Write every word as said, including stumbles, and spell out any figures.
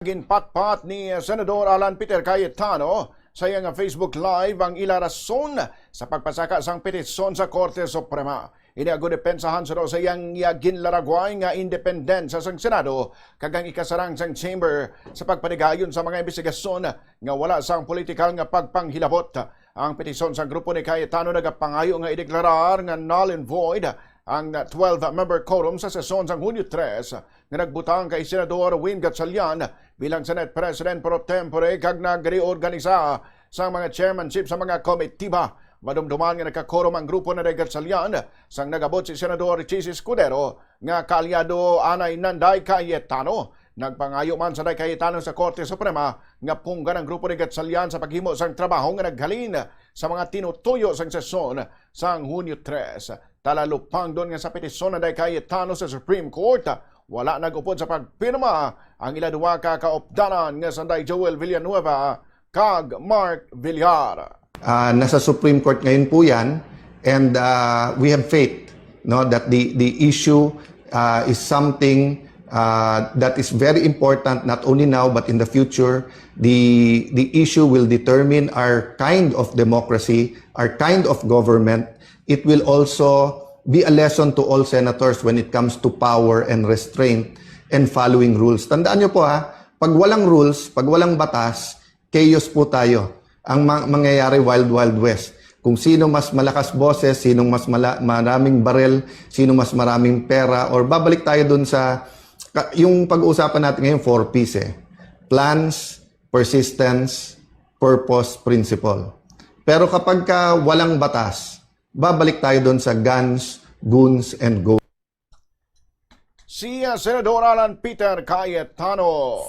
Ginpatpat ni Senador Alan Peter Cayetano sa iyang Facebook Live ang ila rason sa pagpasaka sang petisyon sa Korte Suprema. Ini agud depensahan sa sa iyang iya ginlaragway nga independensya sang Senado kag ang ikasarang sang chamber sa pagpanigayon sa mga imbestigasyon nga wala sang politikal nga pagpanghilabot. Ang petisyon sang grupo ni Cayetano nagapangayo nga ideklarar nga null and void ang twelve-member quorum sa sesyon sang Hunyo tres nga nagbutang kay Senador Win Gatchalian bilang Senate President pro tempore kag nagreorganisa sa mga chairmanship sa mga komitiba. Madumduman nga nagka-quorum ang grupo ni Gatchalian sang nagabot si Senador Chiz Escudero nga kaalyado anay ni Inday Cayetano. Nagpangayo man si Inday Cayetano sa Korte Suprema nga punggan ang grupo ni Gatchalian sa paghimo sang trabaho nga naghalin sa mga tinutuyo sang sesyon sang Hunyo tres. Talalupangdon nga sa petisyon ni Inday Cayetano sa Supreme Court, wala nag-upod sa pagpirma ang ila duha ka kaupdanan nga si Inday Joel Villanueva kag Mark Villar. Uh, nasa Supreme Court ngayon po yan, and uh, we have faith, no, that the, the issue uh, is something uh, that is very important, not only now but in the future. The, the issue will determine our kind of democracy, our kind of government. It will also be a lesson to all senators when it comes to power and restraint and following rules. Tandaan niyo po ha, pag walang rules, pag walang batas, chaos po tayo. Ang ma- mangyayari, wild, wild west. Kung sino mas malakas boses, sinong mas mala- maraming barel, sino mas maraming pera, or babalik tayo dun sa, ka- yung pag-uusapan natin ngayon, four Ps eh. Plans, persistence, purpose, principle. Pero kapag ka walang batas, babalik tayo dun sa guns, goons, and gold. Si uh, Senador Alan Peter Cayetano.